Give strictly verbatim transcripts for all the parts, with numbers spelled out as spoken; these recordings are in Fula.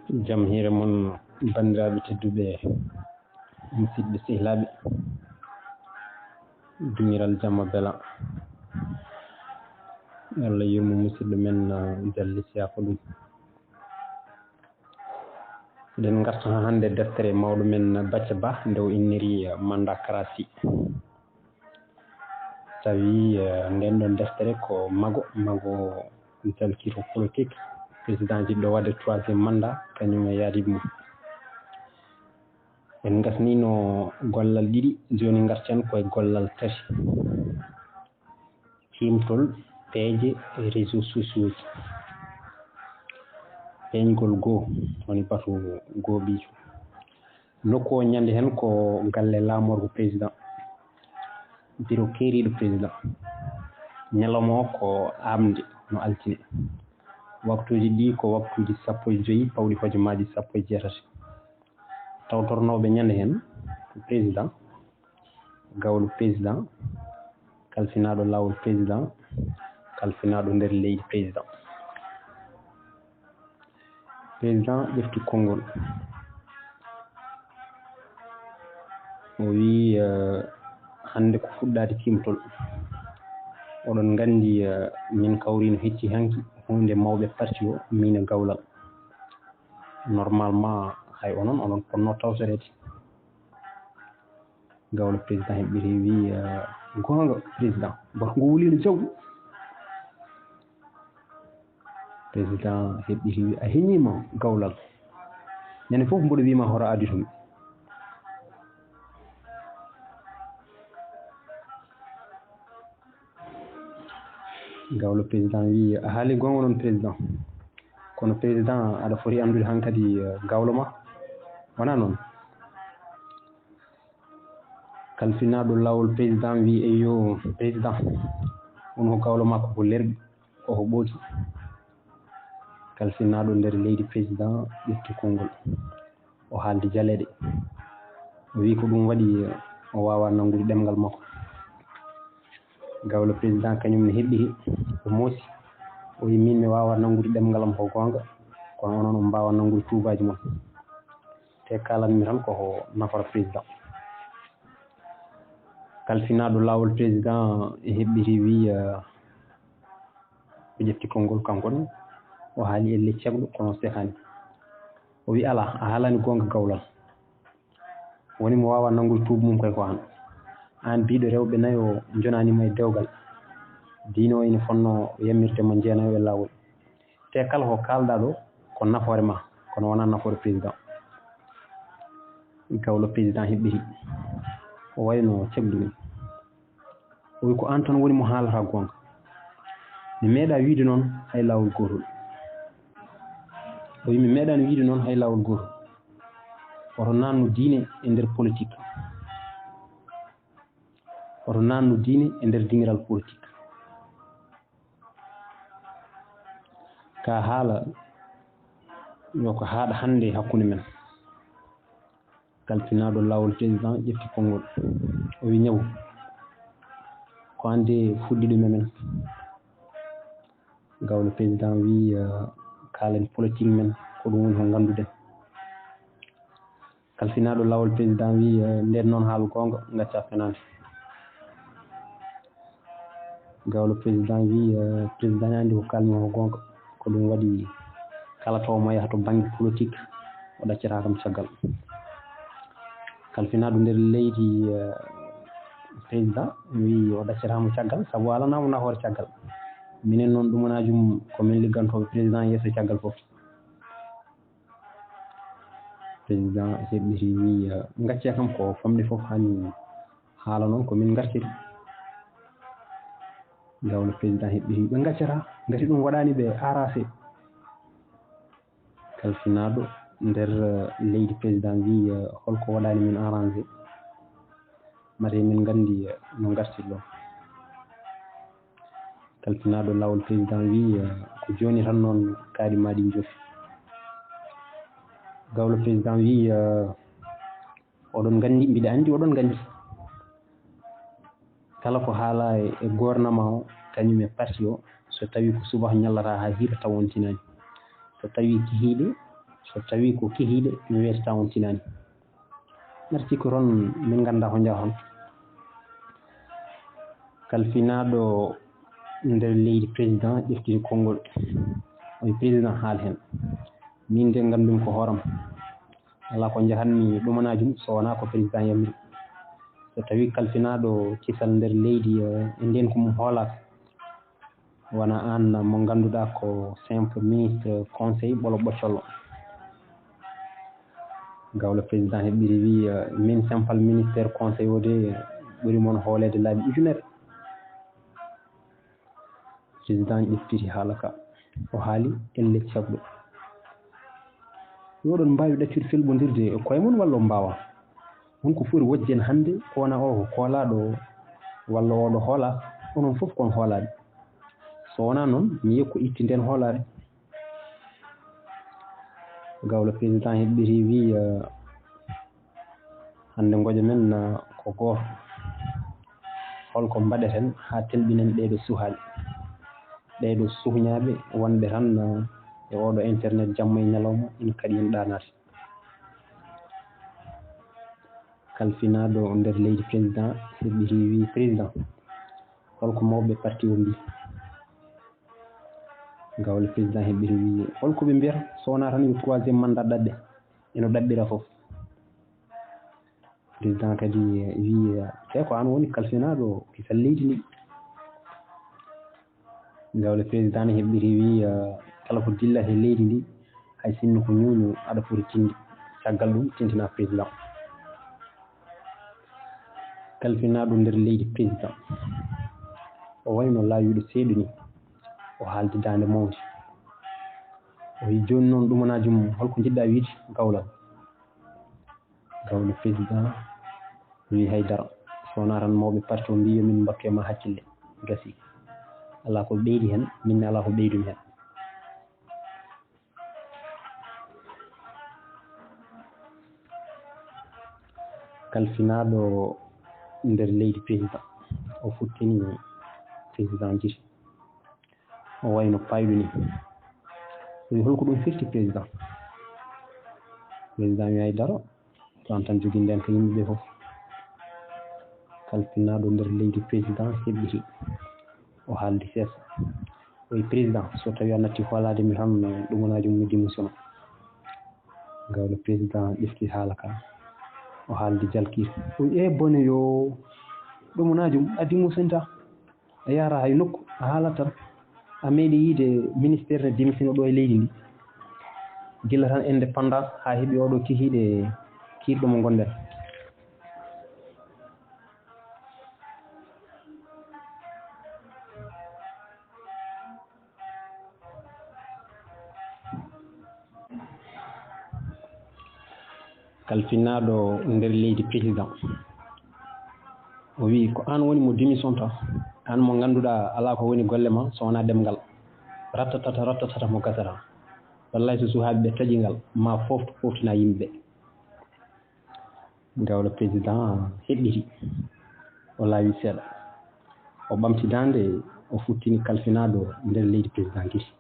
Jam hiire mon, banndiraaɓe tedduɓe, musidɓe sehilaaɓe, duŋiral jamma bela. Allah yurmo musidɗo men, ah, Jalli Siyako ɗum. Eɗen ngarta haa hannde deftere mawɗo men Bacca Ba nde o inniri, ah, Mandat Karasi. Tawi, eh, nden ɗon deftere ko mago, mago jalkito politique, président jiɗɗo waɗde troisième mandat, kañum e yaadiiɓe mum. En ngasnino gollal ɗiɗi, jooni ngarten koye gollal tati. Ciimtol peeje e réseaux sociaux ji. Peeñgol goo, woni batu goobiijo. Nokku o ñande heen ko galle laamorgo président, biro keeriiɗo président. Ñalawma o ko aamde no altine. Waktuuji ɗi ko waktuuji sappo e joy pawɗi hojomaaji sappo e jeetati. Tawtornooɓe ñande heen ko président, gawlo président, kalfinaaɗo laawol président, kalfinaaɗo nder leydi président. Président ƴefti konngol. O wii, eh, hannde ko fuɗɗaade ciimtol. Oɗon nganndi, eh, min kawriino hecci hanki huunde mawɓe parti o, miin e gawlal. Normalement, hay onon, oɗon potnoo tawtoreede. Gawlo président heɓɓiti wii, eh, goonga président, batu ngu wuliino jaw. Président heɓɓiti wii, a heñiima gawlal. Ñande fof mboɗo wiima hoto addu toon. Gawlo président wii, a haali goonga noon président. Kono président aɗa foti anndude hankadi, eh, gawlo ma. Wonaa noon? Kalfinaaɗo laawol président wii, eyyo, président, won ko gawlo makko ko lerɓi, koko ɓooki. Kalfinaaɗo nder leydi président ƴetti konngol. O haaldi jaleeɗe. O wii ko ɗum waɗi o waawaa nanngude ɗemngal makko. Gawlo président kañum ne heɓɓiti, o moosi. O wii, miin mi waawaa nanngude ɗemngal am ko goonga, kono onon on mbaawaa nanngude tuubaaji mon. Te kaalanmi tan koko nafora président. Kalfinaaɗo laawol président e heɓɓiti wii, eh, o ƴetti konngol kanko ne, o haali elle cagɗo kono sehani. O wii, alaa, a haalaani goonga gawlal. Woni mo waawaa nanngude tuubu mum kay ko aan. Aan biiɗo rewɓe nayo njonaani ma e dewgal. Diine o ina fotnoo yammirde ma njeenayo e laawol. Te kala ko kaalɗaa ɗo ko nafoore ma, kono wonaa nafoore président. Gawlo président heɓɓiti. O wayno cagɗu ɗum. O wi ko aan tan woni mo haalata goonga. Mi meeɗaa wiide noon hay laawol gootol. O wi mi meeɗaani wiide noon hay laawol gootol. Oto naannu diine e nder politique. Oto naannu diine e nder diŋiral politique. Ka haala yo ko haaɗa hannde hakkunde men. Kalfinaaɗo laawol président ƴetti konngol. O wi ñaw. Ko aan de fuɗɗiiɗo men. Gawlo président wi, eh, kaalen politique men, ko ɗum woni ko ngannduɗen. Kalfinaaɗo laawol président wi, eh, nden noon haala goonga, ngacca fenaande. Gawlo président wi, eh, président ne anndi ko kaalmi ko goonga. Ko ɗum waɗi kala taw mo yaha to bannge politique, o ɗaccata kam caggal. Kalfinaaɗo nder leydi, eh, président wi o ɗaccata mo caggal, sabu alana mo nafoore caggal. Minen noon ɗumanajum ko min liggantooɓe président yeeso caggal fof. Président heɓɓiti wi, eh, ngacce kam ko famɗi fof hani haala noon ko min ngartiri. Gawlo président heɓɓiti ɓe ngaccata, ngati ɗum waɗaani ɓe arrangé. Kalfinaaɗo nder, eh, leydi président wi, eh, holko waɗaani min arrangé? Mate min nganndi, eh, no ngartir ɗo. Kalfinaaɗo laawol président wi, eh, ko jooni tan noon kaaɗi maaɗi njoofi. Gawlo président wi, eh, oɗon nganndi, mbiɗa anndi oɗon nganndi. Kala ko haala e, e gouvernement o, kañum e parti o, so tawi ko subaka ñallata haa hiira taw on tinaani. So tawi kihiiɗe, So tawii ko kihiiɗe, mi weetata on tinaani. Merci ko toon min nganndaa ko njahon. Kalfinaaɗo nder leydi président ƴeftini konngol. O wi président haal heen. Min de nganndumi ko hooram. Alaa ko njahatmi ɗumanaajum so wonaa ko président yamiri. So tawii kalfinaaɗo kisal nder leydi e ndeenku mum hoolaaka, wona aan mo ngannduɗaa ko simple ministre conseil ɓolo ɓoccollo. Gawlo président heɓɓiri wi, min simple ministre conseil o de ɓuri mon hooleede laabi ujunere. Président ƴeftiti haala ka. O haali elle caɓɗo. Yo oɗon mbaawi ɗaccude felɓondirde e koye mon walla on mbaawaa? Won ko foti wojde en hannde, ko wona o ko koolaaɗo walla oɗo hoolaa, onon fof kon hoolaaɓe. So wonaa noon, mi yekko itti nden hoolaare. Gawlo président heɓɓiti wi, hannde ngoƴa men ko gooto. Holko mbaɗeten haa telɓinen ɓeeɗo suhaaɓe? Ɓeeɗo suhñaaɓe wonɓe tan e oɗo internet jamma e ñalawma ina kaɗi en ɗaanaade. Kalfinaaɗo nder leydi président heɓɓiti wi président. Holko mawɓe parti o mbi? Gawlo président heɓɓiti wi holko ɓe mbiyata so wonaa tan yo troisième mandat ɗaɓɓe eno ɗaɓɓira fof. Président kadi wi te ko aan woni kalfinaaɗo kisal leydi ndi. Gawlo président ne heɓɓiti wi kala ko dillata e leydi ndi hay sinno ko ñuuñu aɗa foti tinde. Caggal ɗum tintina président. Kalfinaaɗo nder leydi président o wayno laawiiɗo seeɗu ni. O haaldi daande mawnde. O wi jooni noon ɗumanaaji mum holko njiɗɗa wiide gawlal? Gawlo président wi haydara. So wonaa tan mawɓe parti o mbi yomin mbattu e ma hakkille. Gasi. Alaa ko ɓeydi heen, min ne alaa ko ɓeydumi heen. Kalfinaaɗo nder leydi président o futtini président jiri. O wayno payɗo ni. O wi holko ɗum firti président? Président wi haydara. Tan tan joginden ko yimɓe ɓe fof. Kalfinaaɗo nder leydi président heɓɓiti. O haaldi seesa. O wi président so tawi a natti hoolaade mi tan ɗumanaaji mum mi démissionno. Gawlo président ƴefti haala ka. O haaldi jalkiire. O wi e bone yo ɗumanaaji mum a démissionnta. A yahata hay nokku a haalat tan. A meeɗi yiide ministére ne démissionno ɗo e leydi ndi? Gila tan indépendance haa heɓi oɗo kihiiɗe kiirɗo mo ngonɗen. Kalfinaaɗo nder leydi président o wi ko aan woni mo démissionnta, aan mo ngannduɗaa alaa ko woni golle ma so wonaa ɗemngal rattatata rattatata mo gasata. Wallay so suhaaɓe ɓe taƴi ngal ma fooftu fooftina yimɓe. Gawlo président heɓɓiti. O laawi seeɗa. O ɓamti daande o futtini kalfinaaɗo nder leydi président gisi.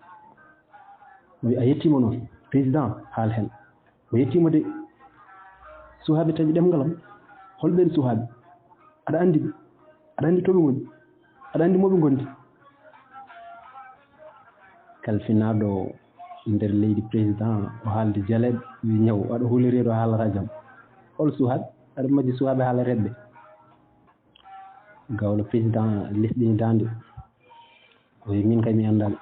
O wi a yettiima noon président haal heen. O yettiima de. Suhaaɓe taƴi ɗemngal am. Holɓeen suhaaɓe? Aɗa anndi ɓe? Aɗa anndi to ɓe ngoni? Aɗa anndi mo ɓe ngondi? Kalfinaaɗo nder leydi président o haaldi jaleeɗo wi ñaw aɗa huliriiɗo haalata jam. Hol suhaaɓe? Aɗa majji suhaaɓe haalateeɓe ɓe? Gawlo président lesɗini daande. O wi min kay mi anndaani.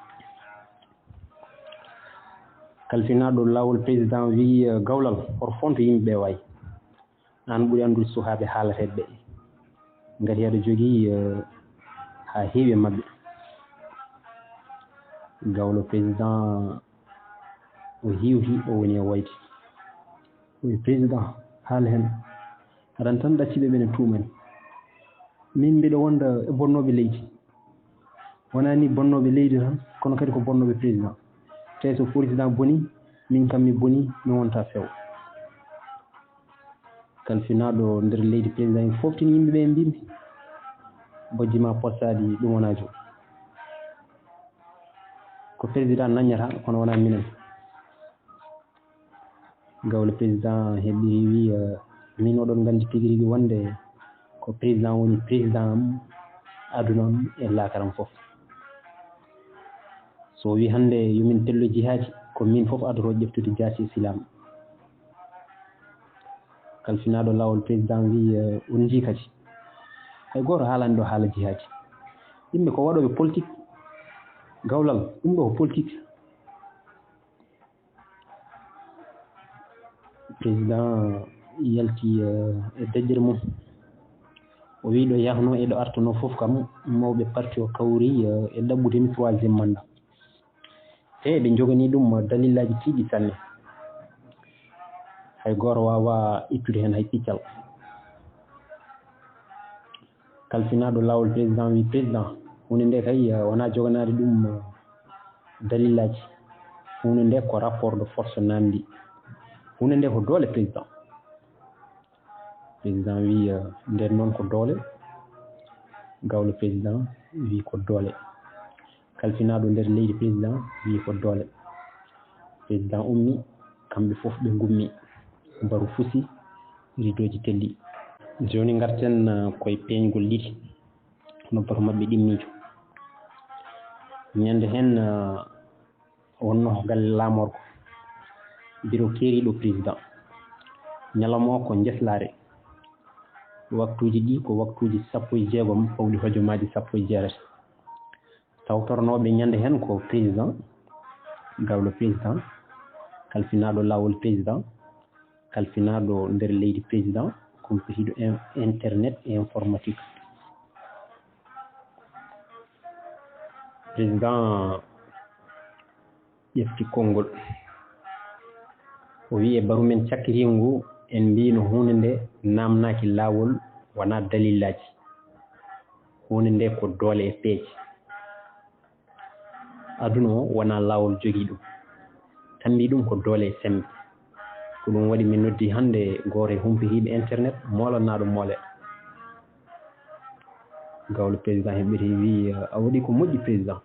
Kalfinaaɗo laawol président wi gawlal hoto fonto yimɓe ɓe waay. Aan ɓuri anndude suhaaɓe haalateeɓe ɓe. Ngati aɗa jogii haa heewi e maɓɓe. Gawlo président o hiwhi o woni e wayde. O wi président haala heen. Aɗa anndi tan ɗacciɓe ɓe ne tuuma en. Min mbiɗo wonda e bonnooɓe leydi. Wonaa ni bonnooɓe leydi tan kono kadi ko bonnooɓe président. Tawi so président boni min kam mi boni mi wonta few. Kalfinaaɗo nder leydi président en foftini yimɓe ɓe mbimi bojji ma postaɗi ɗum wona jom. Ko président naññata kono wona minen. Gawle président heɓɓiri wi, eh, min oɗon nganndi tigi rigi wonde ko président woni président am, aduna am e laakaram fof. So o wi hannde yo min tello jihaaji, ko min fof adoto ƴeftude jaasi e silaam. Kalfinaaɗo laawol président wi, eh, on njii kadi. Hay gooto haalani ɗo haala jihaaji. Yimɓe ko waɗooɓe politique. Gawlal, ɗum ɗo ko politique. Président yalti, eh, e deƴƴere mum. O wi ɗo yahnoo e ɗo artanoo fof kam, mawɓe parti o kawri, eh, e ɗaɓɓude mi troisième mandat. Te eɓe njoganii ɗum dalillaaji tiiɗi sanne. Hay gooto waawaa ittude heen hay piccal. Kalfinaaɗo laawol président wi, président, huunde nde kay, eh, wonaa joganaade ɗum, eh, dalillaaji. Huunde nde ko rapport de force naamndi. Huunde nde ko doole président. Président wi, eh, nden noon ko doole. Gawlo président wi ko doole. Kalfinaaɗo nder leydi président wi ko doole. Président ummi, kamɓe fof ɓe ngummi. Baru fusi, ridooji telli. Jooni ngarten, eh, koye peeñgol ɗiɗi. Hono baru maɓɓe ɗimmiijo. Ñande heen, eh, wonno galle laamorgo, biro keeriiɗo président. Ñalawma o ko njeslaare. Waktuuji ɗi ko waktuuji sappo e jeegom pawɗi hojomaaji sappo e jeetati. Tawtornooɓe ñande heen ko président, gawlo président, kalfinaaɗo laawol président, kalfinaaɗo nder leydi président, kumpitiiɗo in-, internet e informatique. Président ƴefti konngol. O wi e baru men cakkitiingu ngu, en mbiino huunde nde naamnaaki laawol, wonaa dalillaaji. Huunde nde ko doole e peeje. Aduna o wonaa laawol jogii ɗum. Tammbii ɗum ko doole e semmbe. Ko ɗum waɗi min noddi hannde gooto e humpitiiɓe internet, moolanaaɗo moole. Gawlo président heɓɓiti wi, a waɗi ko moƴƴi président.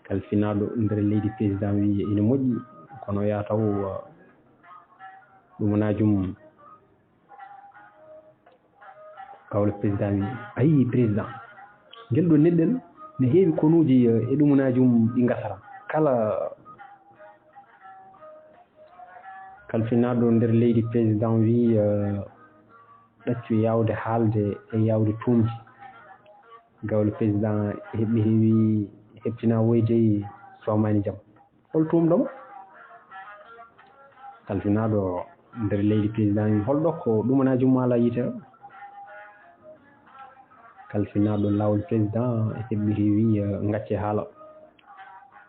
Kalfinaaɗo nder leydi président wi ina moƴƴi, kono yaa taw, uh, ɗumanajum. Gawlo président wi, a yii président, ngel ɗo neɗɗel ne heewi konuuji, uh, e ɗumanajum ɗi ngasata. Kala kalfinaaɗo nder leydi président wi, uh, ɗaccu yaawde haalde e yaawde tuumde. Gawlo président heɓɓi heewi heɓtina woyde soomani jam. Hol tuumɗo mo? Kalfinaaɗo nder leydi président wi, hol ɗo ko ɗumanajum mo ala yitere? Kalfinaaɗo laawol président heɓɓi heewi, eh, ngacce haala.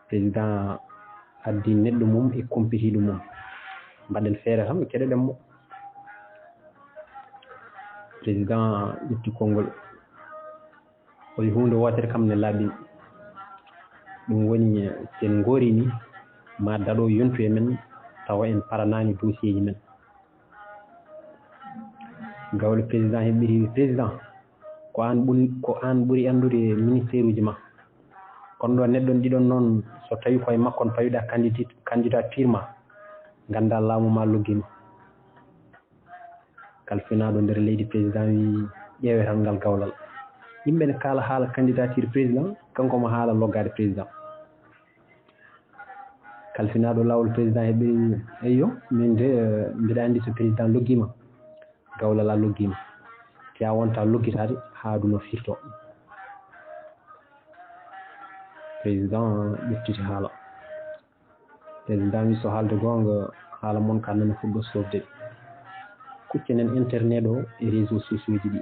Président addi neɗɗo mum e kumpitiiɗo mum. Mbaɗen feere tan, keɗoɗen mo. Président ƴetti konngol. O wi huunde wootere kam ne laaɓi. Ɗum woni, si en ngoorii ni, ma daɗo yontu e men, tawa en paranaani dossier ji men. Gawlo président heɓɓiti wi, président, ko aan ɓuri, ko aan ɓuri anndude ministère uji ma. Kono ɗo neɗɗo ɗiɗon noon, so tawi koye makko on pawiɗa candidate, candidature ma, ngannda laamu ma loggiima. Kalfinaaɗo nder leydi président wi, ƴeewe tan ngal gawlal. Yimɓe ne kaala haala candidature président, kanko mo haala loggaade président. Kalfinaaɗo laawol président heɓɓi, eyyo, min de, eh, mbiɗa anndi so président loggiima, gawlal a loggiima. Te a wonta loggitaade haa aduna firto. Président ƴettiti haala. Président wi, so haalde goonga, haala mon ka nana fuɗɗo sofde. Kuccenen internet o e réseaux sociaux ji ɗi.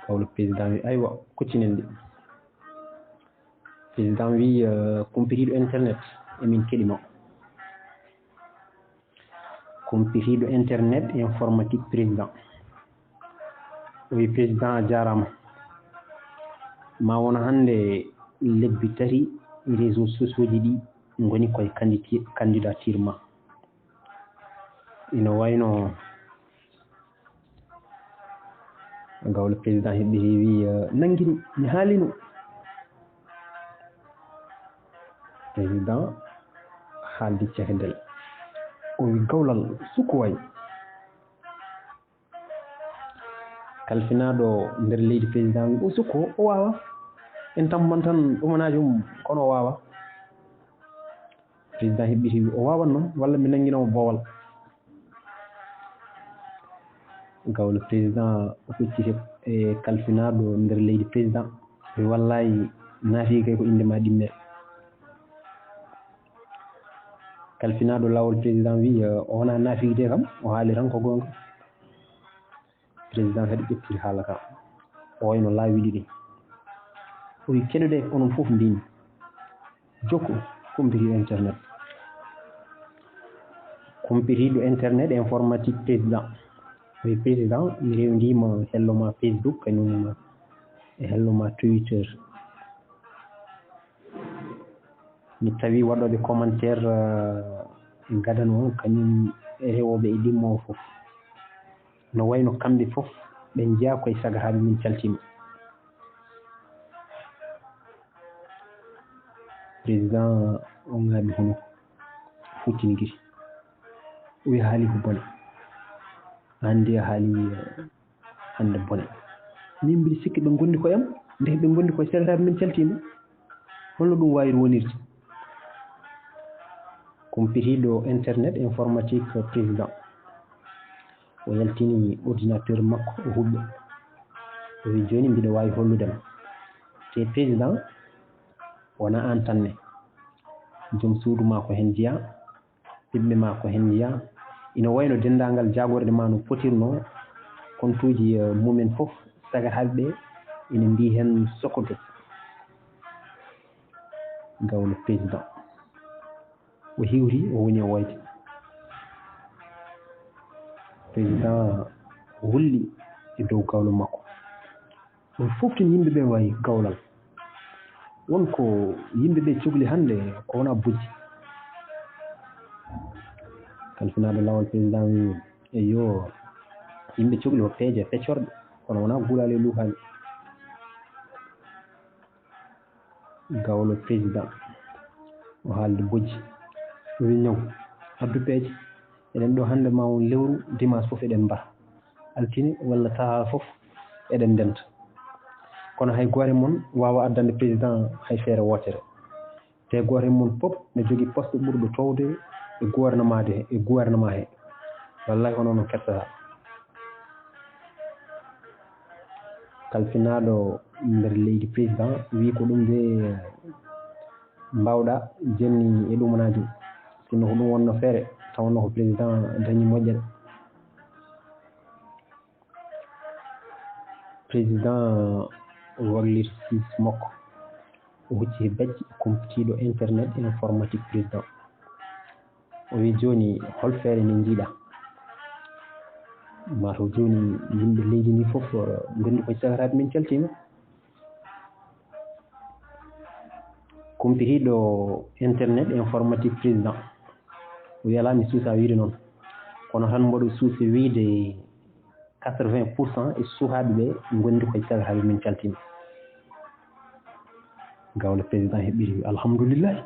Gawlo président wi, aywa, kuccinen ɗi. Président wi, eh, kumpitiiɗo internet, emin keɗi ma. Kumpitiiɗo internet, informatique président. O wi, président a jaaraama. Ma wona hannde lebbi tati réseaux sociaux ji ɗi ngoni koye candidati-, candidature ma. Ina wayno gawlo président heɓɓi heewi, eh, nanngini, mi haalino. Président Haaldi cehedel. O wi gawlal sukko wayi. Kalfinaaɗo nder leydi président wi o sukko o waawa. En tamman tan ɗumanaajo mum kono o waawa. Président heɓɓiti wi o waawan noon walla mi nanngina mo boowal. Gawlo président o hucciti e kalfinaaɗo nder leydi président wi wallahi naafiiga ko innde ma ɗimmere. Kalfinaaɗo laawol président wi o wona naafiiga de kam o haali tan ko goonga. Président kadi ƴettiri haala ka o wayno laawi ɗiɗi o wi keɗoɗe onon fof mbimi jokku kumpiti internet. Kumpitiiɗo internet informatique président wi président mi rewndima hello ma Facebook kañum e hello ma Twitter. Mi tawi waɗooɓe commentaire e gadano kañum e rewooɓe e ɗimmo o fof no wayno kamɓe fof ɓe njeyaa koye sagataaɓe min caltiima. Président o ŋaaɓi hunuko futtini gite o wi haali ko bone anndi a haali hannde bone. Min mbiɗa sikki ɓe ngondi koye am nde ɓe ngondi koye sagataaɓe min caltiima. Holno ɗum waawiri wonirde? Kumpitiiɗo internet informatique président o yaltini ordinateur makko o huɓɓi o wi jooni mbiɗa waawi hollude ma te président wona aan tan ne joom suudu ma ko heen jeyaa ɓiɓɓe ma ko heen njiyaa ina wayno denndaangal jaagorɗe ma no potirnoo kontuuji mumen fof sagataaɓe ɓe ina mbiyi heen sokoto gawlo président o hiwri o woni o wayde président wulli e dow gawlo makko. Ɗum fof tun yimɓe ɓe wayi gawlal won ko yimɓe ɓe cogli hannde ko wona bojji. Kalfinaaɗo laawol président wi eyyo yimɓe cogli ko peeje peccorɗe kono wona guulaali e luukaali. Gawlo président o haaldi bojji wi ñaw addu peeje eɗen ɗo hannde ma won lewru dimanche fof eɗen mbara altine walla tahaa fof eɗen ndenta kono hay gooto e mon waawa addande président hay feere wootere te gooto e mon fof ne jogii poste ɓurɗo toowde e gouvernement de e gouvernement he wallay hono no kettataa kalfinaaɗo nder leydi président wii ko ɗum de mbaawɗaa jenni e ɗumanaaji sinno ko ɗum wonno feere tawnoo ko président dañi moƴƴere. Président walliti siis makko o hucci he bacci kumpitiiɗo internet informatique président o wi jooni hol feere nde njiiɗa mataw jooni yimɓe leydi ndi fof ngonndi koye sagaraaɓe min caltiima. Kumpitiiɗo internet informatique président o wiyalaa mi suusa wiide noon kono tan mboɗo suusi wiide quatre-vingts pour cent e suhaaɓe ɓe ngondi koye caggal haɓe min caltima. Gawle président heɓɓiti alhamdulillahi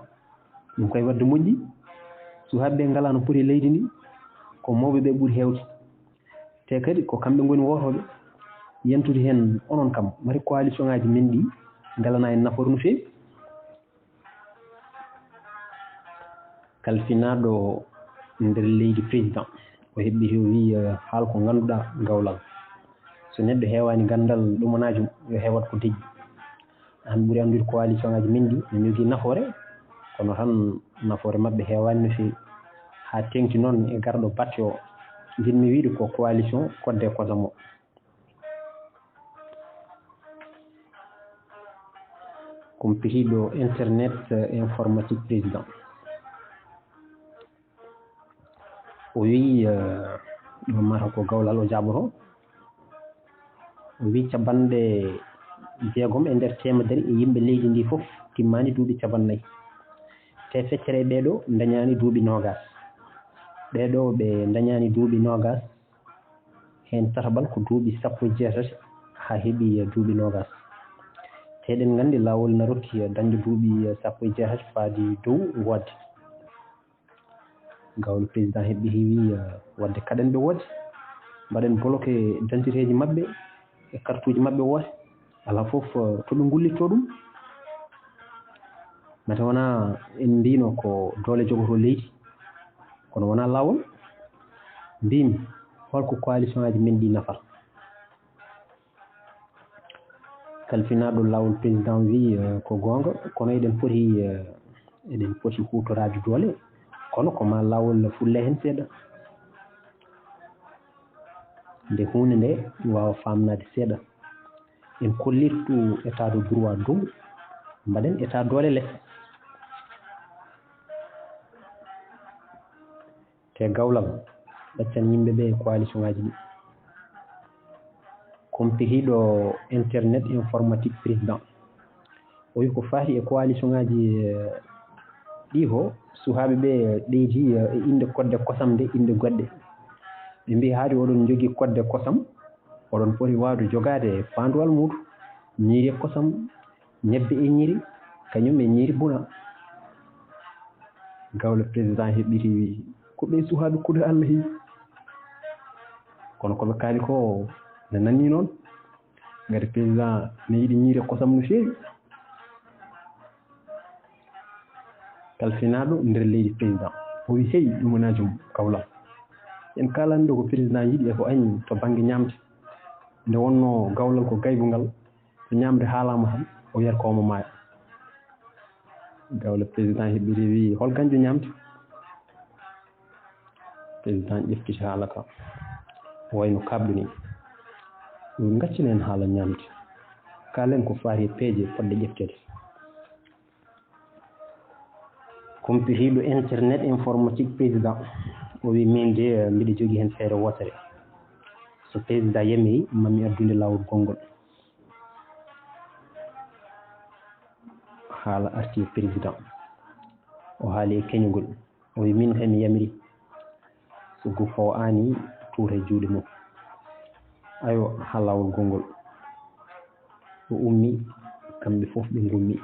ɗum koye wadde moƴƴi. Suhaaɓe ɓe ngalano poti e leydi ndi ko mawɓe ɓe ɓuri hewde te kadi ko kamɓe ngoni wootooɓe. Yentude heen onon kam mari coalition ngaji men ɗi ngalana en nafoore no feewi. Kalfinaaɗo nder leydi président o heɓɓiti o wii haal ko ngannduɗaa gawlal so neɗɗo heewaani ganndal ɗumanajum yo heewat ko deƴƴi. Aan ɓuri anndude coalition ngaji men ɗi no njogii nafoore kono tan nafoore maɓɓe heewaani no feewi haa teeŋti noon e garɗo batte o njiɗmi wiide ko coalition kodde kosam o. Kumpitiiɗo internet informatique président o wii ɗum mata ko gawlal o jaaboto o wii capanɗe jeegom e nder teemedere e yimɓe leydi ndi fof timmaani duuɓi capannay te feccere ɓeeɗo ndañaani duuɓi noogas ɓeeɗo ɓe ndañaani duuɓi noogas heen tataɓal ko duuɓi sappo e jeetati haa heɓi duuɓi noogas te eɗen nganndi laawol na rokki dañde duuɓi sappo e jeetati faadi dow ngu waɗde. Gawlo président heɓɓiti wi, eh, wadde kaɗen ɓe woote, mbaɗen bloqué identité ji maɓɓe e kartuuji maɓɓe woote, alaa fof, eh, to ɓe ngullitto ɗum. Mate wonaa en mbino ko doole jogotoo leydi, kono wonaa laawol. Mbimi, holko coalition aji men ɗi nafata? Kalfinaaɗo laawol président wi, eh, ko goonga, kono eɗen poti, eh, eɗen poti huutoraade doole, kono ko ma laawol fulle heen seeɗa. Nde huunde nde waawa faamnaade seeɗa. En kollirtu état de droit dow, mbaɗen état doole les. Te gawlal ɗaccan yimɓe ɓe e coalition ngaji ɗi. Compitiiɗo internet informatique président. O wi ko faati e coalition ngaji, eh, ɗi ho, suhaaɓe ɓe ɓeydi, eh, e innde kodde kosam nde innde goɗɗe. Ɓe mbi haade oɗon njogii kodde kosam, oɗon poti waawde jogaade faanduwal muuɗum, ñiiri e kosam, ñebbe e ñiiri, kañum e ñiiri buna. Gawlo président heɓɓiti wi, ko ɓe suhaaɓe kuuɗe Allah heewi. Kono ko ɓe kaali ko ne nani noon. Ngati président ne yiɗi ñiiri e kosam no feewi. Kalfinaaɗo nder leydi président. O wi, hey, ɗum wonaa joom gawlal. En kaalani ɗo ko président yiɗi e ko añi to bannge ñaamde. Nde wonnoo gawlal ko gaybungal, so ñaamde haalaama tan, o wiyata ko omo maaya. Gawlo président heɓɓiti wi, hol gañjo ñaamde? Président ƴeftiti haala ka, wayno kaɓɗo ni. Ɗum gaccinen haala ñaamde. Kaalen ko faati e peeje fodde ƴefteede. Compitiiɗo internet informatique président. O wi, min de, mbiɗa jogii heen feere wootere. So président yamiri, mami addude laawol gonngol. Haala arti e président. O haali e keñugol. O wi, min kay mi yamiri. So gufoowo aani, tuuta e juuɗe mum. Aywa, haa laawol gonngol. O ummi, kamɓe fof ɓe ngummi.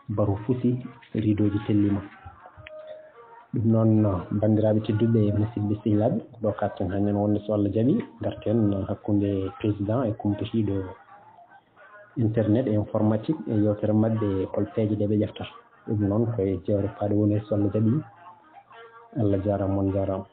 Baro fusi, riidooji tellima. Ɗum noon, banndiraaɓe tedduɓe, musidɓe sehilaaɓe, ko ɗo kaɗten hannde wonde so Allah jaɓi, ngarten hakkunde président e compitiiɗo internet e informatique e yewtere maɓɓe, hol peeje ɗe ɓe ƴeftata. Ɗum noon ko e jeewte paaɗe woni so Allah jaɓi. Allah jaaraama, mon njaaraama.